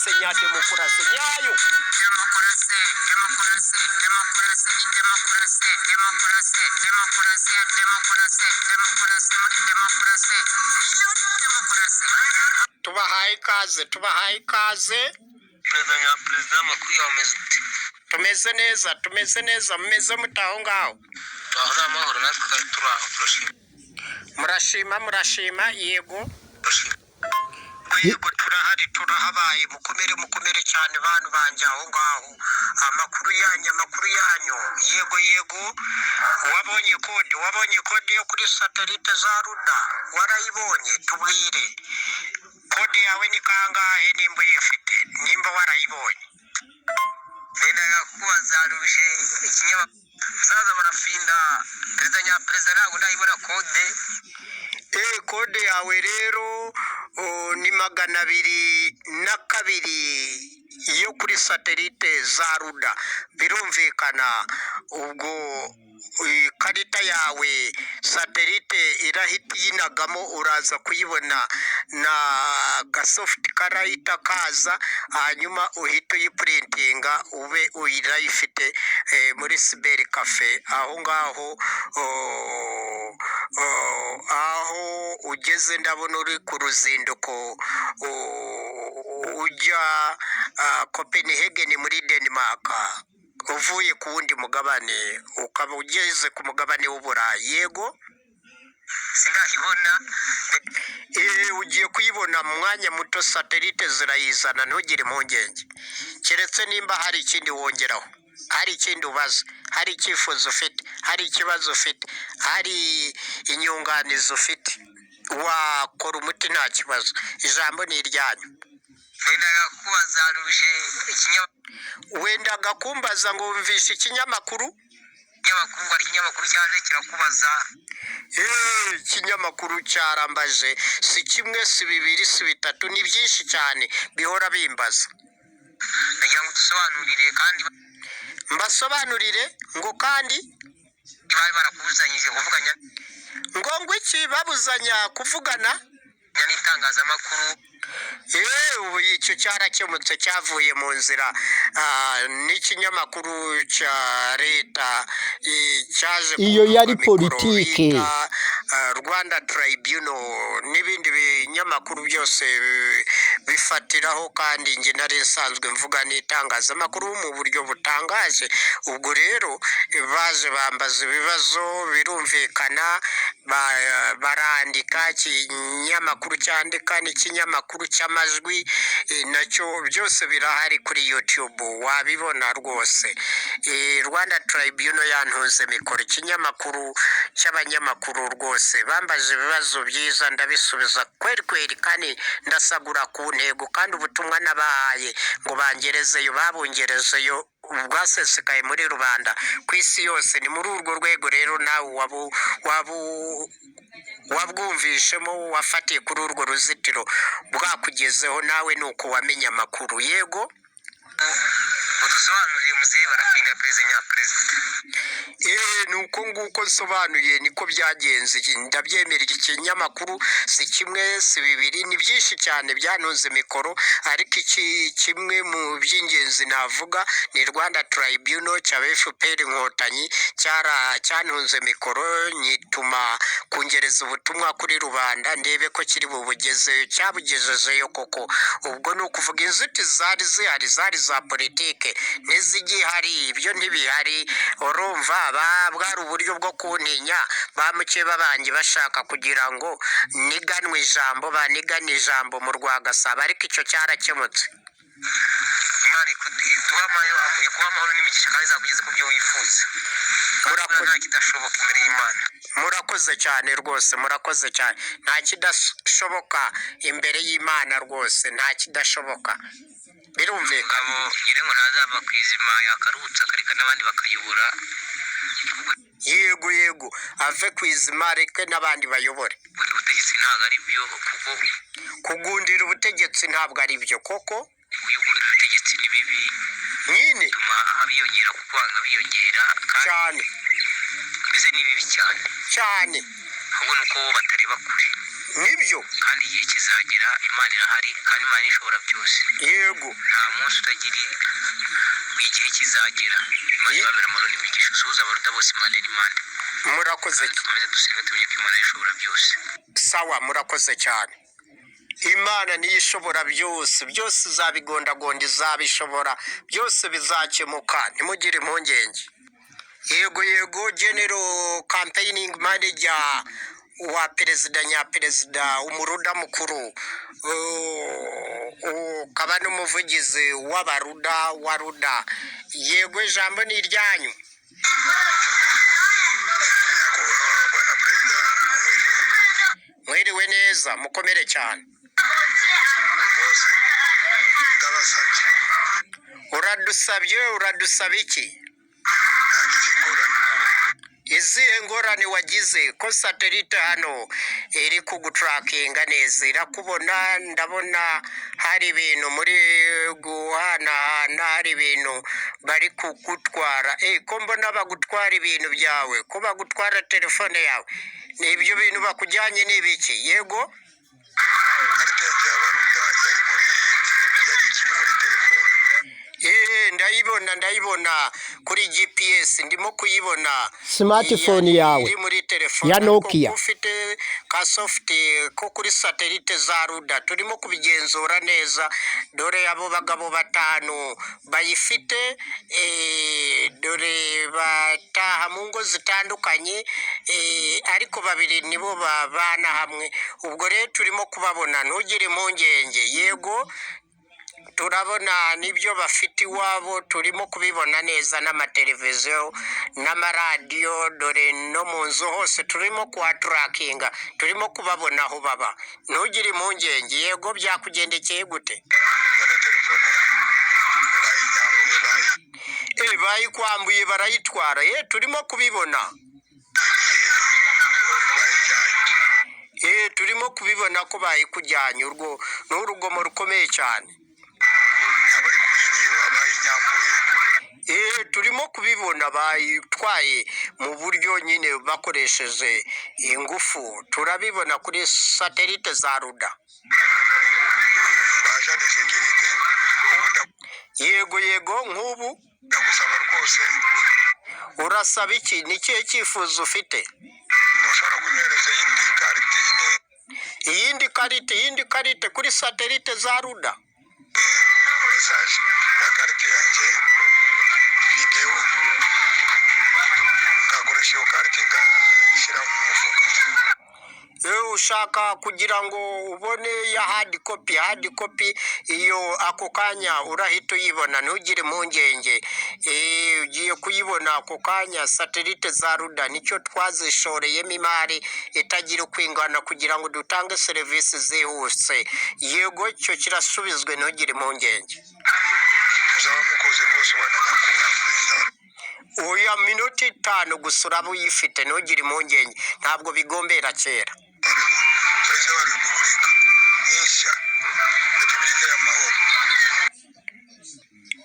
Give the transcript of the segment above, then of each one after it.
Demokarasi nyademokarasi nyayo. Demokarasi, demokarasi, demokarasi ni demokarasi, demokarasi, demokarasi ya demokarasi, demokarasi muri demokarasi niyo demokarasi. Tubahaye ikaze, tubahaye ikaze. Perezida nyaperezida, amakuru yawe ameze ute? Tumeze neza, tumeze neza. Mumeze mute aho ngaho? Aho ni amahoro, natwe twari turi aho, turashima. Murashima, murashima, yego. Turashima. Yego, turahari, turahabaye. Mukomere, mukomere cyane, bantu banjye aho ngaho. Amakuru yanyu, amakuru yanyu? Yego, yego. Wabonye code? Wabonye code yo kuri satellite za Ruda? Warayibonye? Tubwire, code yawe ni kangahe, nimba uyifite, nimba warayibonye? Nendaga kukubaza, numvise ikinyamakuru saza Barafinda, perezida nyaperezida, ntabwo ndayibona code. Code yawe rero, oh, ni 202 yo kuri satellite za Ruda. Birumvikana, ubwo ikarita yawe satellite irahita iyinagamo, uraza kuyibona na gasoft karahita kaza, hanyuma uhita uyiprintinga ube uyirayifite muri cyber café aho ngaho. Oh, aho ugeze ndabona uri ku ruzinduko, oh, ujya Copenhagen muri Denmark, uvuye ku wundi mugabane ukaba ugeze ku mugabane w'Uburayi, yego. Sindayibona. Ugiye kuyibona mu mwanya muto, satellite zirayizana, ntugire impungenge. Keretse nimba hari ikindi wongeraho, hari ikindi ubaza, hari icyifuzo ufite, hari ikibazo ufite, hari inyunganizi ufite, wakora umuti, nta kibazo. Ijambo ni iryanyu. Nendaga kukubaza, numvise ikinyamakuru Wendaga kumbaza ngo wumvishe ikinyamakuru? Ngo hari ikinyamakuru cyaje kirakubaza. Ikinyamakuru cyarambaje, si kimwe, si bibiri, si bitatu, ni byinshi cyane bihora bimbaza. Ndagira ngo dusobanurire kandi. Mbasobanurire ngo kandi? Bari barakuzanyije kuvuganya Ngo iki? Babuzanya kuvugana n'itangazamakuru. Ubu icyo cyarakemutse, cyavuye mu nzira. N'ikinyamakuru cya leta cyaje Iyo kumva yari mikoro politike. bita Rwanda Tribunal n'ibindi binyamakuru byose bifatiraho, kandi njye nari nsanzwe mvuga n'itangazamakuru mu buryo butangaje. Ubwo rero baje bambaza ibibazo, birumvikana, barandika. Ikinyamakuru cyandika n'ikinyamakuru cy'amajwi, nacyo byose birahari kuri YouTube, wabibona rwose. Rwanda Tribunal yantunze mikoro, ikinyamakuru cy'abanyamakuru rwose. Bambaje ibibazo byiza, ndabisubiza kweri kweri, kandi ndasagura ku ntego, kandi ubutumwa nabahaye ngo bangerezeyo babungerezeyo, bwasesekaye muri rubanda ku isi yose. Ni muri urwo rwego rero nawe wabu wabwumvishemo, wafatiye kuri urwo ruzitiro, bwakugezeho, nawe ni uko wamenya amakuru, yego. Udusobanurire, muzehe Barafinda, perezida nyaperezida. Ni uko nguko nsobanuye, niko byagenze. Ndabyemera, iki kinyamakuru si kimwe, si bibiri, ni byinshi cyane byantunze mikoro, ariko iki kimwe mu by'ingenzi navuga ni Rwanda Tribunal cya FPR Inkotanyi, cyantunze mikoro, nyituma kungereza ubutumwa kuri rubanda, ndebe ko kiri bubugezeyo. Cyabugejejeyo koko. Ubwo ni ukuvuga inzitizi zari zihari zari za politike, ntizigihari, ibyo ntibihari. Urumva bwari uburyo bwo kuntinya, ba mukeba banjye bashaka kugira ngo niganwe ijambo, banigane ijambo mu Rwagasabo, ariko icyo cyarakemutse. Imana iduha iguhe amahoro n'imigisha, kandi izakugeze ku byo wifuza. Murakoze. Nta kidashoboka imbere y'Imana. Murakoze cyane rwose, murakoze cyane. Nta kidashoboka imbere y'Imana rwose, nta kidashoboka, birumvikana. Umugabo ngira ngo ntazava ku izima, yakaruhutse akareka n'abandi bakayobora. Yego, yego, ave ku izima, areke n'abandi bayobore. Buri butegetsi ntabwo ari byo kuko Kugundira ubutegetsi ntabwo ari byo koko. Kuyugundira ubutegetsi ni bibi. Nyine. Bituma abiyongera kuko banga biyongera kandi Cyane. mbese ni bibi cyane. Cyane. Ahubwo ni uko bo batareba kure. Nibyo. Kandi igihe kizagera. kizagera. Imana irahari kandi Imana ishobora byose. Nta munsi utagira igihe kizagera. Imana ibabera amahoro n'imigisha. Usuhuza Abaruda bose impande n'impande. Murakoze. Kandi dukomeze dusenga, tumenye ko Imana ishobora byose. Sawa, murakoze cyane. Imana niyo ishobora byose, byose izabigondagonda, izabishobora byose, bizakemuka, ntimugire impungenge. Yego, general campaigning manager wa perezida nyaperezida, umuruda mukuru, ukaba n'umuvugizi w'Abaruda wa Ruda. Yego, ijambo ni iryanyu. Nyakubahwa bwana perezida, Mwiriwe neza, mukomere cyane. Rwose ndabasabye. Uradusabye? Uradusaba iki? Nagize ingorane. Izihe ngorane wagize, ko satellite hano iri kuguturakinga neza, irakubona? Ndabona hari ibintu muri guhanahana, hari ibintu bari kugutwara. Ko mbona bagutwara ibintu byawe, ko bagutwara telefone yawe, ni ibyo bintu bakujyanye ni ibiki? Yego. Karite yanjye y'Abaruda yari muri, yari ikiri muri telefone. Ndayibona, ndayibona kuri GPS, ndimo kuyibona. Smartphone yawe iri muri telefone ya ariko Nokia. Ko ufite ka soft ko kuri satellite za Ruda, turimo kubigenzura neza. Dore abo bagabo batanu bayifite, dore bataha mu ngo zitandukanye, ariko babiri nibo babana hamwe. Ubwo rero turimo kubabona, ntugire impungenge. Yego, turabona n'ibyo bafite iwabo, turimo kubibona neza, n'amateleviziyo n'amaradiyo, dore no mu nzu hose turimo kuhaturakinga, turimo kubabona aho baba. Ntugire impungenge. Yego, byakugendekeye gute? None telefone bayinyambuye, bayi Bayikwambuye, barayitwara. Turimo kubibona. Bayijyanye. Turimo kubibona ko bayikujyanye. Urwo ni urugomo rukomeye cyane. Abari kuyinyiba bayinyambuye. Turimo kubibona, bayitwaye mu buryo nyine bakoresheje ingufu, turabibona kuri satellite za Ruda. Ba agents de sécurité ubu Yego, nk'ubu ndagusaba rwose. Urasaba iki? Ni ikihe cyifuzo ufite? Ntushobora kunyohereza iyindi karite nyine? Iyindi karite, iyindi karite kuri satellite za Ruda? Message ya karite yanjye, videwo, ngakoresha iyo karite ngashyira mu mufuka. Ushaka kugira ngo ubone ya hard copy? Hard copy iyo ako kanya urahita uyibona, ntugire impungenge. Ugiye kuyibona ako kanya. Satellite za Ruda nicyo twazishoreyemo imari itagira uko ingana, kugira ngo dutange serivisi zihuse. Yego, icyo kirasubizwe, ntugire impungenge. Muzaba mukoze rwose, bwana nyakubahwa perezida. Oya, minota 5 gusa uraba uyifite, ntugire impungenge, ntabwo bigombera kera. Perezida wa repubulika nshya, repubulika y'amahoro.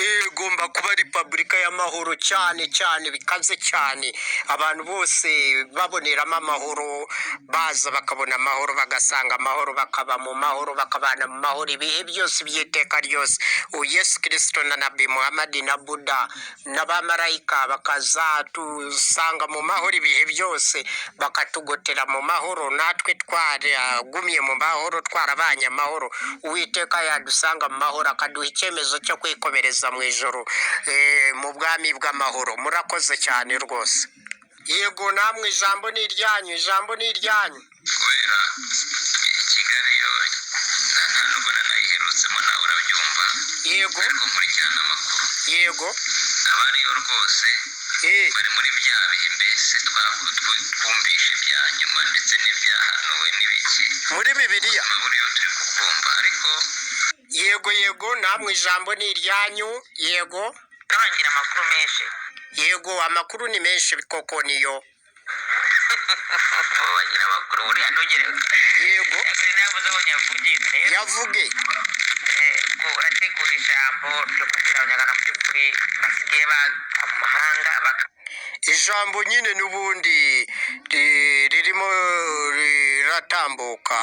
Igomba kuba repubulika y'amahoro cyane cyane, bikaze cyane, abantu bose baboneramo amahoro, baza bakabona amahoro, bagasanga amahoro, bakaba mu mahoro, bakabana mu mahoro ibihe byose by'iteka ryose. Uyu Yesu Kirisito na Nabi Muhamadi na Buda n'abamarayika bakazatusanga mu mahoro ibihe byose, bakatugotera mu mahoro, natwe twaragumye mu mahoro, twarabanye amahoro. Uwiteka yadusanga mu mahoro, akaduha icyemezo cyo kwikomereza mu ijoro, mu bwami bw'amahoro. Murakoze cyane rwose. Yego, namwe ijambo ni iryanyu, ijambo ni iryanyu. Kubera Kigali yo nta nubwo nanayiherutsemo, nawe urabyumva. Ariko nkurikirana amakuru. Abariyo rwose bari muri bya bihe mbese twumvishe bya nyuma, ndetse n'ibyahanuwe n'ibiki Muri Bibiliya. Buriyo turi kubwumva, ariko Yego, namwe ijambo ni iryanyu, yego. Nabangira amakuru menshi. Yego, amakuru ni menshi koko, niyo. Bagira amakuru buriya ntugire. Nabuze aho nyavugira rero. Yavuge. Ubwo urategura ijambo ryo kubwira Abanyarwanda mu by'ukuri basigaye ba mu mahanga baka Ijambo nyine n'ubundi ririmo riratambuka.